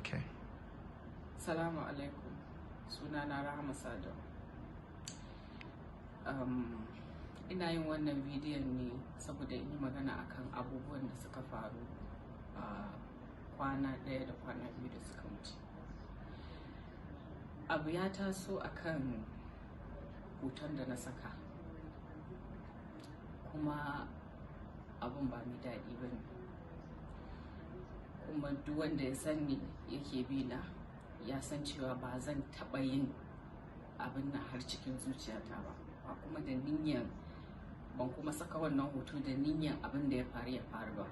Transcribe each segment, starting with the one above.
Okay. Salamu alaikum. Sunana Rahama Sadau. Ina yin wannan bidiyon ne saboda in yi magana akan abubuwan da suka faru a kwana ɗaya da kwana biyu da suka wuce. Abu ya taso akan hoton da na saka, kuma abun ba mai daɗi ba ne. Kuma duk wanda ya san ni yake bi na ya san cewa ba zan taɓa yin abin nan har cikin zuciyata ba, ba kuma da niyyan, ban kuma saka wannan hoto da niyyan abin da ya faru ya faru ba.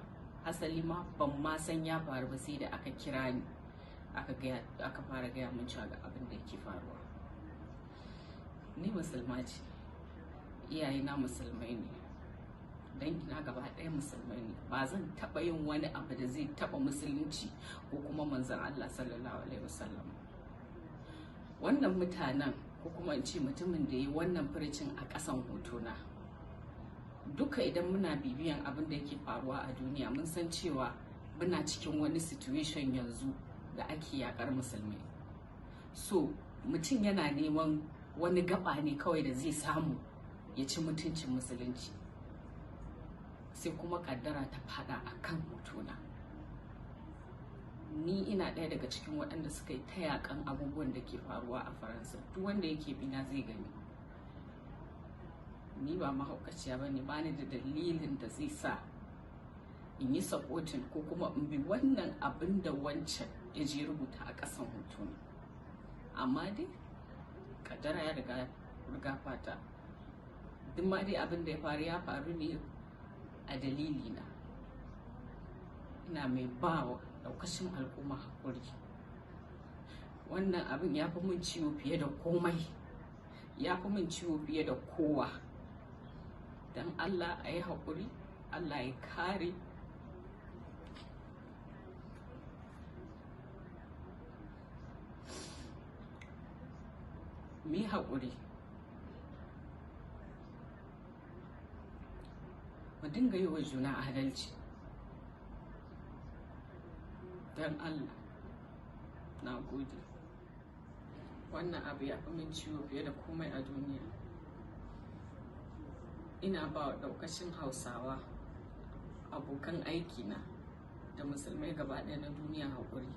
Hasali ma ban ma san ya faru ba sai da aka kira ni aka fara gaya min cewa ga abin da yake faruwa. Ni musulma ce, iyayena musulmai ne, dangina gaba ɗaya musulmai ne. Ba zan taɓa yin wani abu da zai taɓa musulunci ko kuma manzon Allah sallallahu alaihi wasallam. Wannan mutanen, ko kuma in ce mutumin da ya yi wannan furucin a ƙasan hotona, duka idan muna bibiyan abin da yake faruwa a duniya mun san cewa muna cikin wani situation yanzu da ake yakar musulmai. So mutum yana neman wani gaba ne kawai da zai samu ya ci mutuncin musulunci, sai kuma kaddara ta fada a kan hotona. Ni ina ɗaya daga cikin waɗanda suka yi ta yakan abubuwan da ke faruwa a Faransa. Duk wanda yake bina zai gani ni ba mahaukaciya ba ne, ba ni da dalilin da zai sa in yi supporting ko kuma in bi wannan abin da wancan ya je rubuta a ƙasan hotona. Amma dai kaddara ya riga fata. Duk ma dai abin da ya faru ya faru ne a dalilina. Ina mai ba wa ɗaukacin al'umma haƙuri. Wannan abin ya fi min ciwo fiye da komai, ya fi min ciwo fiye da kowa. Don Allah a yi haƙuri, Allah ya kare. Mu yi haƙuri, mu dinga yi wa juna adalci. Don Allah, na gode. Wannan abu ya fi min ciwo fiye da komai a duniya. Ina ba wa ɗaukacin Hausawa, abokan aikina da musulmai gaba ɗaya na duniya haƙuri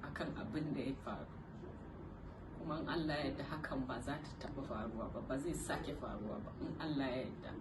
akan abin da ya faru. Kuma in Allah ya yarda hakan ba za ta taɓa faruwa ba, ba zai sake faruwa ba in Allah ya yarda.